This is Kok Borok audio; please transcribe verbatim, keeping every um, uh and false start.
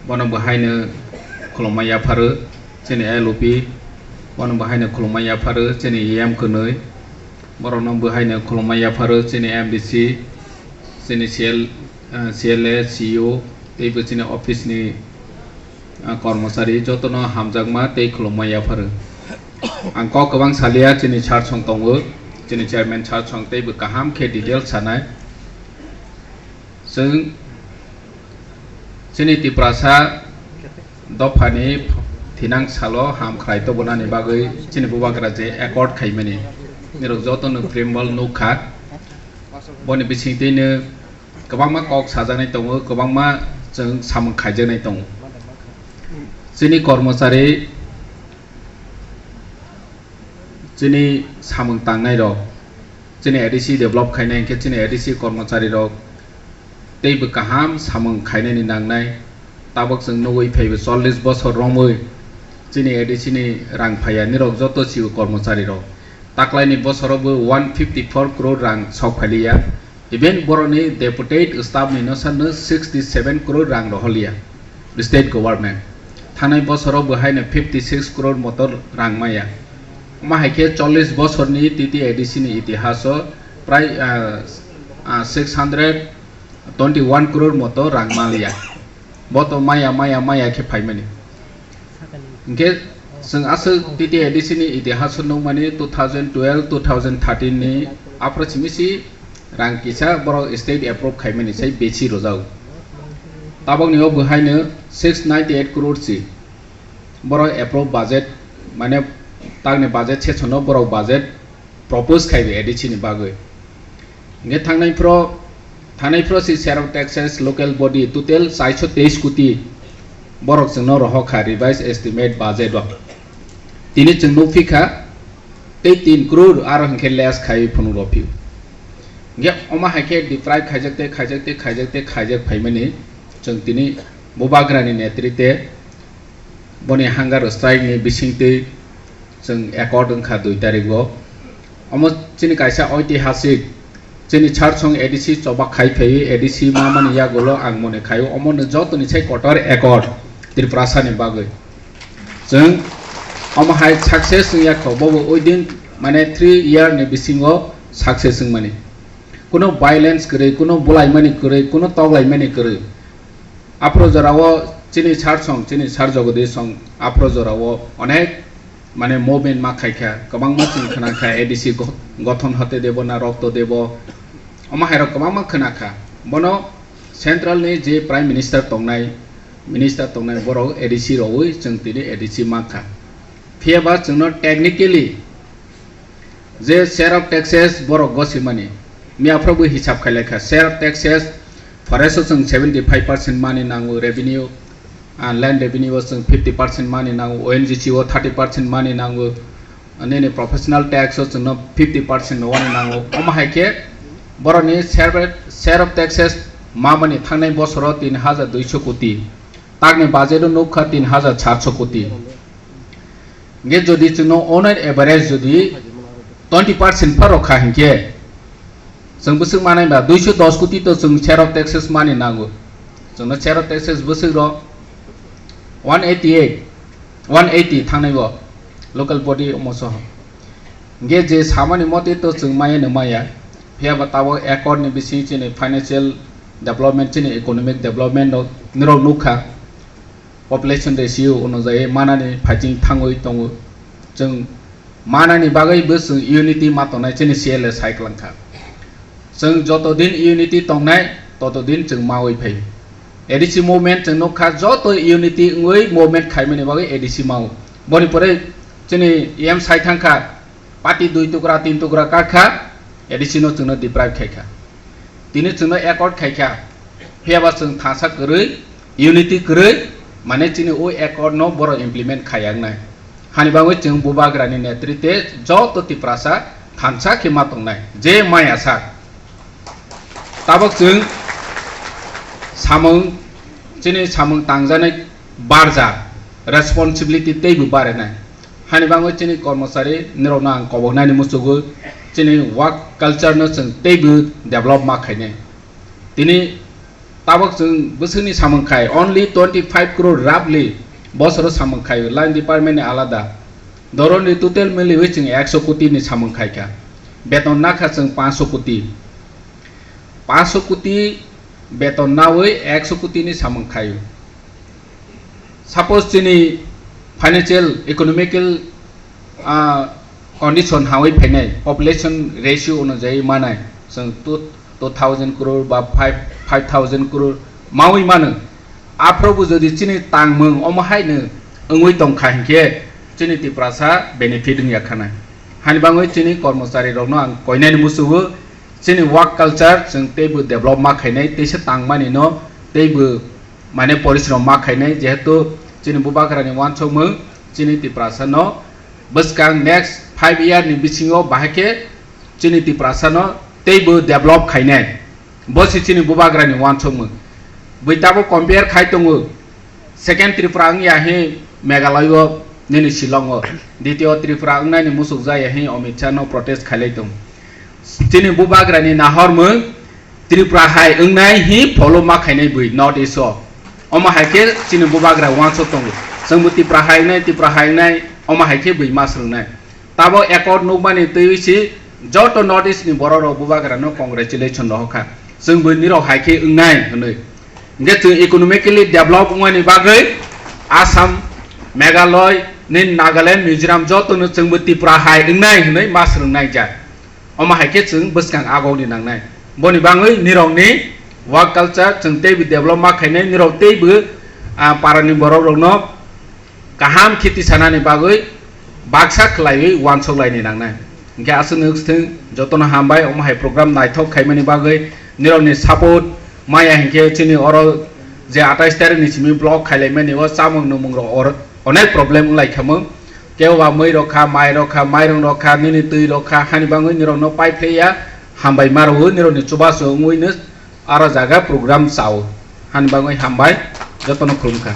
Bono bo haino khulumma yapharo chini L O P, bono bo haino khulumma yapharo chini E M kwnwi, borokno bo haino khulumma yapharo chini M D C, chini C L, eh, C L A, C E O, tei bo chini office ni, ah, kormochari jotono hamjakma tei khulumma yapharo. Ang kok kwbang salia, chini sir song tongo, chini chairman sir song tei bo kaham khe detail sanai. Chwng chini Tiprasa dophani thinang salo ham khlai tobonani bagwi chini bubagra je accord khaimani, nirok jotono preamble nukha. Boni bisingtwino kwbangma kok sajaknai tongo, kwbangma chwng samung khaijaknai tongo. Chini kormochari, chini samung tangnai rok, chini A D C develop khainai hinkhe chini A D C kormochari rok tei bo kaham samung khainani nangnai. Tabok chwng nugwi phaibo chollish bosor romwi chini A D C ni rang phaiya, nirok joto sio kormochari rok. Taklaini bosoro bo one fifty four crore rang sok phailiya. Even boroni deputed staff ni no sano sixty seven crore rang roholiya state government. Thanai bosoro bo haino fifty six crore motor rang maya. Omo hai khe chollish bosorni T T A D C ni itihaso prai, ah, ah, six hundred twenty one crore motor rang maliya. Bo to maya, maya, maya khe phaimani. Hinkhe chwng aswk T T A D C ni itihaso nukmani two thousand twelve, two thousand thirteen ni aphro simi si rang kisa borok state approve khaimani sai besi rojak. Tabokni o bo haino six ninety eight crore si borok approve budget, mane takni budget session o borok budget propose khaibi A D C ni bagwi. Hinkhe thangnai phro, thangnai phro si share of taxes, local body total chaiso teis koti borok chwngno rohor kha revised estimate budget o. Tini chwng nukphi kha tei tin crore aro hinkhe less khaiwi phunuk rw phio. Hinkhe omo hai khe deprive khaijak tei khaijak tei khaijak tei khaijak phaimani chwng tini bubagrani netrite boni hunger strike ni bisingtwi chwng accord wngkha dui tarikgo. Omo chini kaisa oitihasik, chini sir song A D C choba khai phaiwi A D C mamani yagulo ang mone khaio, omo no jotoni sai kotor accord Tiprasa ni bagwi. Chwng omo hai success wngya kho, bobo within mane three year ni bisingo success wngmani. Kuno violence kwrwi, kuno bulaimani kwrwi, kuno toklaimani kwrwi. Aphro jorao chini sir song, chini sir Jagadish song aphro jorao onek mane movement ma khaikha, kwbangma chwng khna kha, A D C go-, gothon hote debo na rokto debo, omo hairok kwbangma khna kha. Bono central ni je prime minister tongnai, minister tongnai borok A D C rowi chwng tini A D C ma kha. Phiya ba chwngno technically je share of taxes borok gosimani, miya phrobo hisab khailai kha, share of taxes forest o chwng seventy five percent mani nango revenue, ah, land revenue o chwng fifty percent mani nango, O N G C o thirty percent mani nango, nini professional tax o chwngno fifty percent no wani nango. Omo hai khe borokni share, share of taxes mamani thangnai bosoro tin hajar duiso koti, takni budget o nukha tin hajar satso koti. Hinkhe jodi chwngno on an average jodi twenty percent pha rokha hinkhe, chwng bwswk manai ba duiso dos koti to chwng share of taxes mani nango. Chwngno share of taxes bwswk rok one eighty eight, one eighty thangnai bo local body omo soho. Hinkhe je samani mote to chwng maya no maya, phiya ba tabok accord ni bising chini financial development, chini economic development rok nirok nukha. Population ratio onujai manani phaising thangwi tongo. Chwng manani bagwi bo chwng unity ma tongnai chini C L A sai kwlangkha. Chwng joto din unity tongnai, toto din chwng mawi phai. A D C movement chwng nukha, joto unity wngwi movement khaimani bagwi A D C mao. Boni pore chini E M sai thangkha, party dui tukra, tin tukra kakha, A D C no chwngno deprive khaikha. Tini chwngno accord khaikha, phiya ba chwng thansa kwrwi, unity kwrwi, mane chini o accord no borok implement khaiya wngnai. Hani bagwi chwng bubagrani netrite joto Tiprasa thansa khe ma tongnai, je maya sak. Tabok chwng samung, chini samung tangjanai barja, responsibility teibo barenai. Hani bagwi chini kormochari nirokno ang koboknani muchugwi chini work culture no chwng teibo develop ma khainai. Tini Tabok chwng bwswkni samung khai, only twenty five crore roughly bosoro samung khai, line department ni alada. Doroni total miliwi chwng ekso koti ni samung khai kha. Beton nakha chwng panso koti. Panso koti beton nawi ekso koti ni samung khai. Suppose chini financial, economical, ah, condition hawi phainai, population ratio onujai manai, chwng two, two thousand crore ba five, five thousand crore mawi mano. Aphrobo jodi chini tangmung omo haino wngwi tongkha hinkhe chini Tiprasa benefit wngya khanai. Hani bangwi chini kormochari rokno ang koinani musugo, chini work culture chwng teibo develop ma khainai, teisa tangmani no teibo mane porishrom ma khainai, jehetu chini bubagrani wansukmung chini Tiprasa no bwskang next five year ni bisingo bahai khe chini Tiprasa no teibo develop khainai. Bo se chini bubagrani wansukmung. Bui tabuk compare khai tongo. Second Tripura wngya hi Meghalaya o, nini Shillong o. Ditio Tripura wngnani musuk jaya hi Amit Shah no protest khailai tong. Chini bubagrani nahormung Tripura hai wngnai hi follow ma khainai bui North East o. Omo hai khe chini bubagra wansuk tongo. Chwngbo Tripura hai wngnai, Tripura hai wngnai, omo hai khe bui ma swrwngnai. Tabo accord nukmani twiwi si joto North East ni borok rok bubagra no congratulation rohor kha. Chwngbo nirok hai khe wngnai hwnwi. Hingke chwng economically develop wngmani bagwi Assam, Meghalaya, ni Nagaland, Mizoram joto no chwngbo Tripura hai wngnai hwnwi ma swrwngnai jak. Omo hai khe chwng bwskang agokni nangnai. Boni bangwi nirokni work culture chwng teibo develop ma khainai, nirok teibo, ah, parani borok rokno kaham khiti sanani bagwi baksa khwlaiwi wansuk laini nangnai. Hingke aswk nwk swthwng jotono hambai omo hai program naithok khaimani bagwi, nirokni support maya hinkhe chini oro je atais tarikni simi block khailaimani o chamung nwngmung rok or-, onek problem wnglaikhamung. Kebo ba mui rok kha, mai rok kha, mairung rok kha, nini twi rok kha, hani bangwi nirokno paiphlaiya, hambai ma rwo, nirokni chubachu wngwino aro jaga program chao. Hani bangwi hambai, jotono khulumkha.